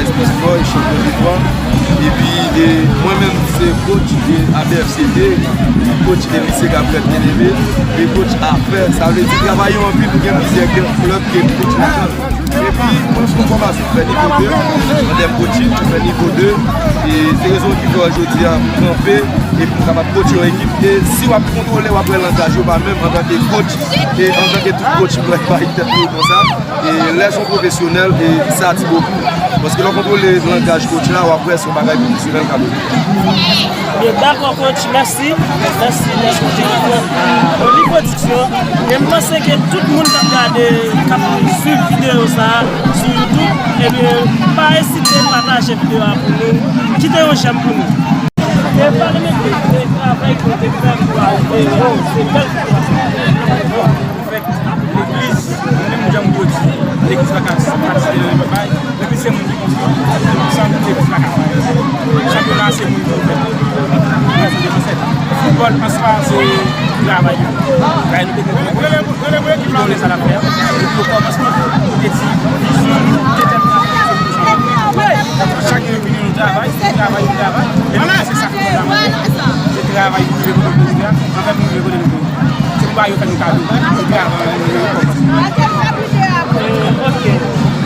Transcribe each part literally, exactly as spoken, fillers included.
Ice Beast Boy, chanpyon de twa. Epi e, mwen menm se coach de A B F C de, coach de Lycée Gabriel Bien-Aimé, e coach afè. Sa vle di travay yo anpil, nou gen plizyè klèb ke nou coach ladan. Epi mwen fè yon fòmasyon, m fè nivo de, an tèm coaching, m fè nivo de. E se rezon ki fè jodi a m kanpe epi m kapab coach yon ekip. E si w ap kontwole, w ap wè langaj yo pa menm antanke coach. E antanke tout coach, m pa bay tèt mwen konsa. E lè s on pwofesyonèl, e sa di bokou. Paske lè w kontwole langaj coach la, w ap wè s on bagay pwofesyonèl k ap. Byen, dakò, coach, mèsi. Mèsi, mèsi, mèsi. O nivo pwodiksyon, e m panse ke tout moun k ap gade, k ap swiv videyo sa a sou YouTube, ebyen, pa ezite pataje videyo a pou nou. Kite yon jèm pou nou. E pa remete travay ke w te fè pou arive la, se bèl vikwa sa. Legliz, menm jan m di, legliz pa ka patisipe nan nenpòt bagay. Legliz se moun ki konstwi. San moun, legliz pa ka fè anyen. Chanpyona se moun ki fè. Mwen se de zansèt. Foutbòl an swa se travay. Travay nou te konn fè. Li konnen sa l ap fè. Depi okòmansman, li te di vizyon li, detèminasyon li se pou chanpyon. Chak jou vini nou travay, nou travay, nou travay. E nou se sa foutbòl la mande. Se travay pou rive kote nou rive a, anfèt pou rive kote nou rive. Se pa yo fè nou kado. Se travay nou yo kòmanse. Ok.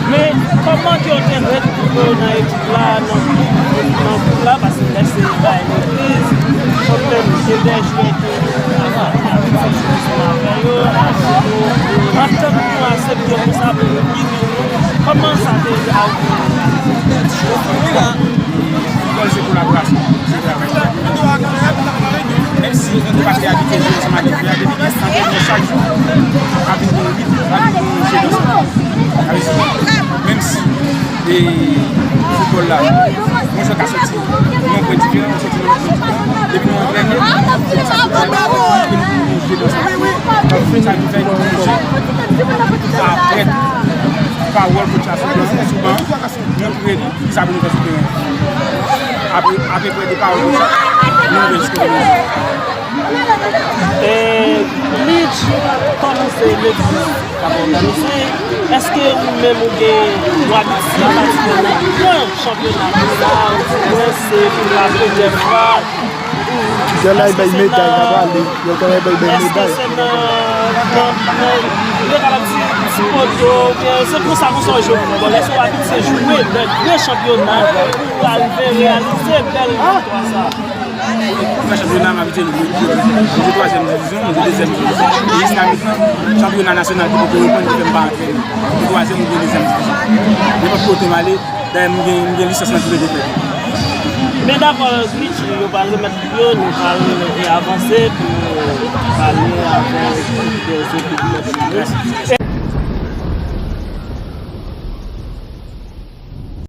Men, kòman ke w te retwouve w nan ekip la, nan, nan gwoup la, paske lè se bay legliz, ou menm, se de jwè ke, ansanm avè yo, antann nou aksepte pou sa, pou nou vini, kòman sa te arive? Foutbòl se kolaborasyon, se travay. Menm si nou pa te abitye jwe ansanm avèk jwè a, depi gen antrenman chak jou, ap vin gen yon rit, ap vin gen yon jwe danse. Sa vle di, menm si e foutbòl la, yon jwè ka soti nan yon pwen diferan, yon soti nan yon pwen diferan, depi nou antrene, nou jwe danse. Sa nou fè, nou bouje. Apre, pawòl kòch la sou ban, sou ban, montre li kisa pou nou fè sou teren. Apre, apeprè de pawòl konsa, nou rive jiske kote nou ye. E, Mitch, kòm se legliz k ap òganize, èske ou menm ou gen, ou abitye patisipe nan gran chanpyona konsa, oudimwen se pou la premyè fwa? Lè la, y bay meday, n a prale. Lè la, y bay, bay meday. Èske se nan, nan, nan, nou te kapab di, ti poto, oubyen se konsa, konsa w jwe foutbòl? Èske w abitye jwe nan gran chanpyona pou w arive reyalize bèl viktwa sa? Nan chanpyona, m abitye jwe, jwe, jwe twazyèm divizyon, m jwe dezyèm divizyon. E jiska mentnan, chanpyona nasyonal ki poko reprann, ki fè m pa antrene. Jwe twazyèm oubyen dezyèm divizyon. Nenpòt kote m ale, Dayè m gen, m gen lisans nan koupe defèt. Men dakò, Richie, yo pral remèt yo, nou pral e avanse pou nou pale avèk de zepidemyolojis.